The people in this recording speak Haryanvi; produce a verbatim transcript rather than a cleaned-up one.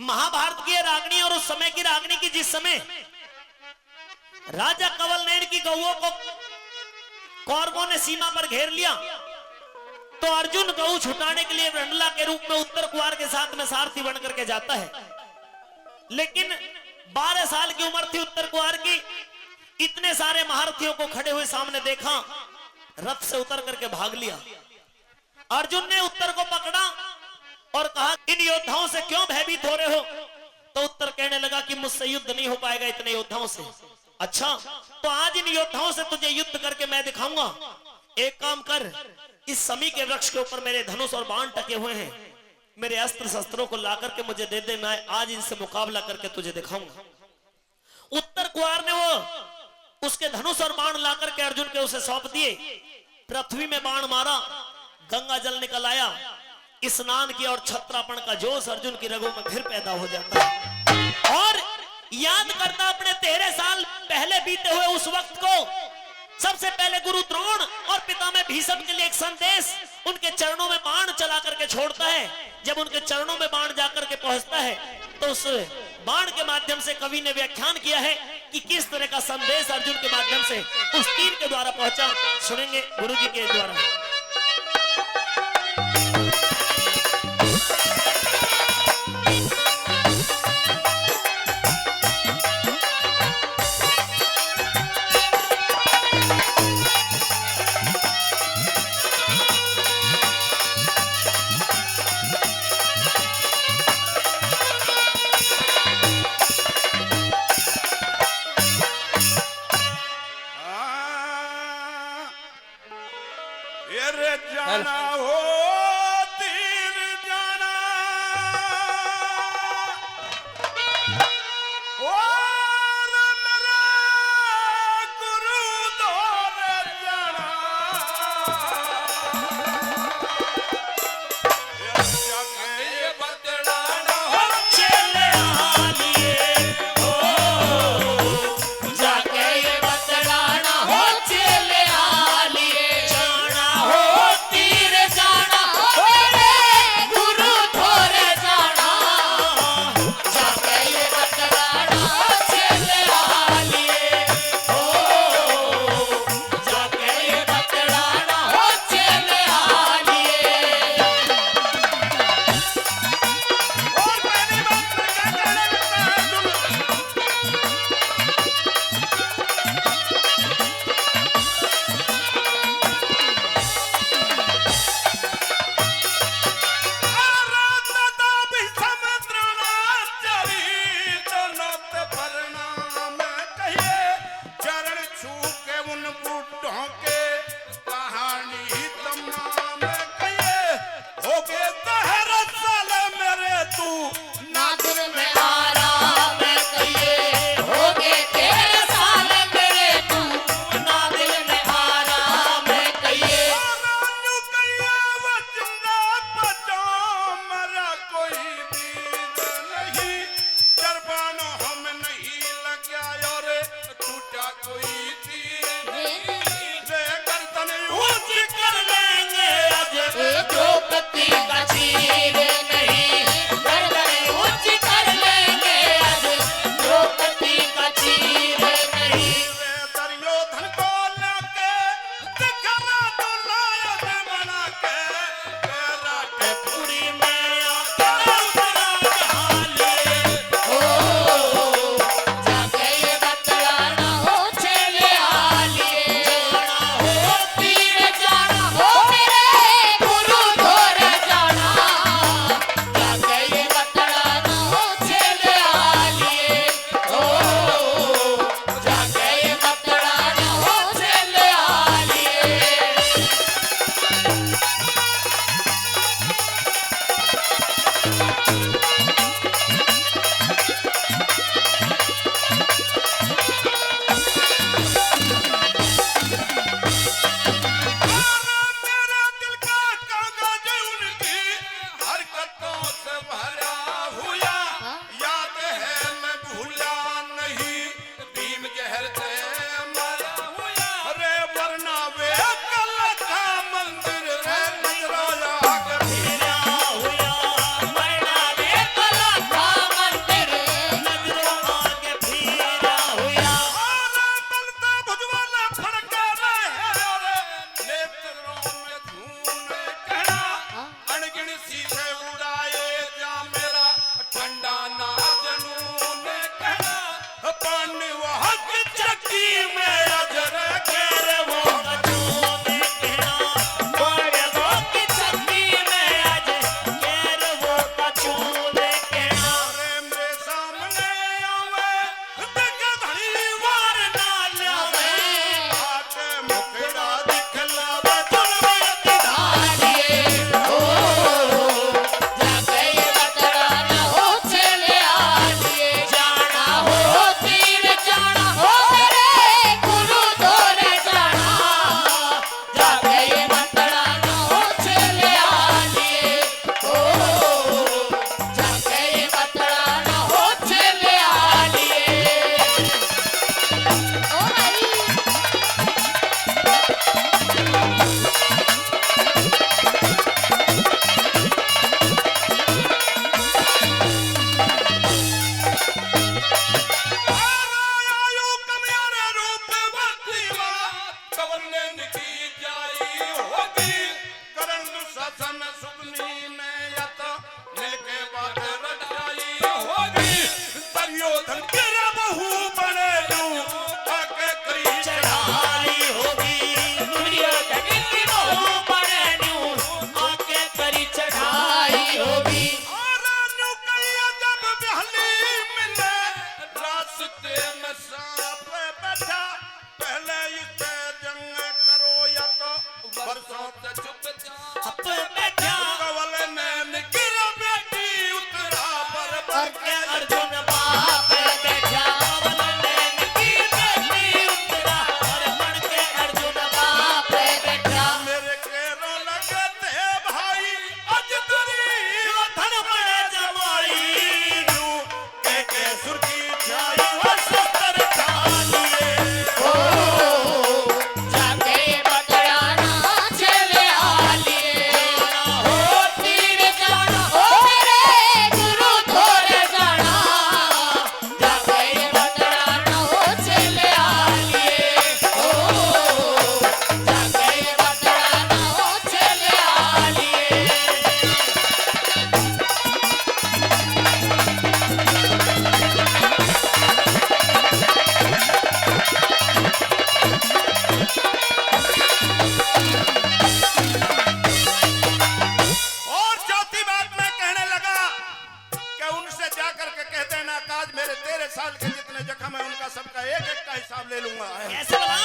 महाभारत की ये रागनी और उस समय की रागनी की, जिस समय राजा कंवल नयन की गऊओं को कौरवों ने सीमा पर घेर लिया, तो अर्जुन गऊ छुटाने के लिए वृंडला के रूप में उत्तर कुंवार के साथ में सारथी बन करके जाता है। लेकिन बारह साल की उम्र थी उत्तर कुंवार की, इतने सारे महारथियों को खड़े हुए सामने देखा, रथ से उतर करके भाग लिया। अर्जुन ने उत्तर को पकड़ा और कहा, "इन योद्धाओं से क्यों भयभीत हो रहे हो?" तो उत्तर कहने लगा कि, "मुझसे युद्ध नहीं हो पाएगा इतने योद्धाओं से।" "अच्छा, तो आज इन योद्धाओं से तुझे युद्ध करके मैं दिखाऊंगा। एक काम कर, इस समी के वृक्ष के ऊपर मेरे धनुष और बाण टके हुए हैं, मेरे अस्त्र शस्त्रों को ला करके मुझे दे दे, मैं आज इनसे मुकाबला करके तुझे दिखाऊंगा।" उत्तर कुंवार ने वो उसके धनुष और बाण ला करके अर्जुन के उसे सौंप दिए। पृथ्वी में बाण मारा, गंगा जल निकल आया, स्नान किया और छत्रापन का जोश अर्जुन की रगों में फिर पैदा हो जाता है। और याद करता अपने तेरह साल पहले बीते हुए उस वक्त को, सबसे पहले गुरु द्रोण और पितामह भीष्म के लिए एक संदेश उनके चरणों में बाण चला करके छोड़ता है। जब उनके चरणों में बाण जाकर के पहुंचता है, तो उस बाण के माध्यम से कवि ने व्याख्यान किया है कि किस तरह का संदेश अर्जुन के माध्यम से उस तीर के द्वारा पहुंचा। सुनेंगे गुरु जी के द्वारा। और चौथी बात मैं कहने लगा कि उनसे जा करके कह देना कि आज मेरे तेरह साल के जितने जख्म हैं, उनका सबका एक एक का हिसाब ले लूंगा। कैसे बोला?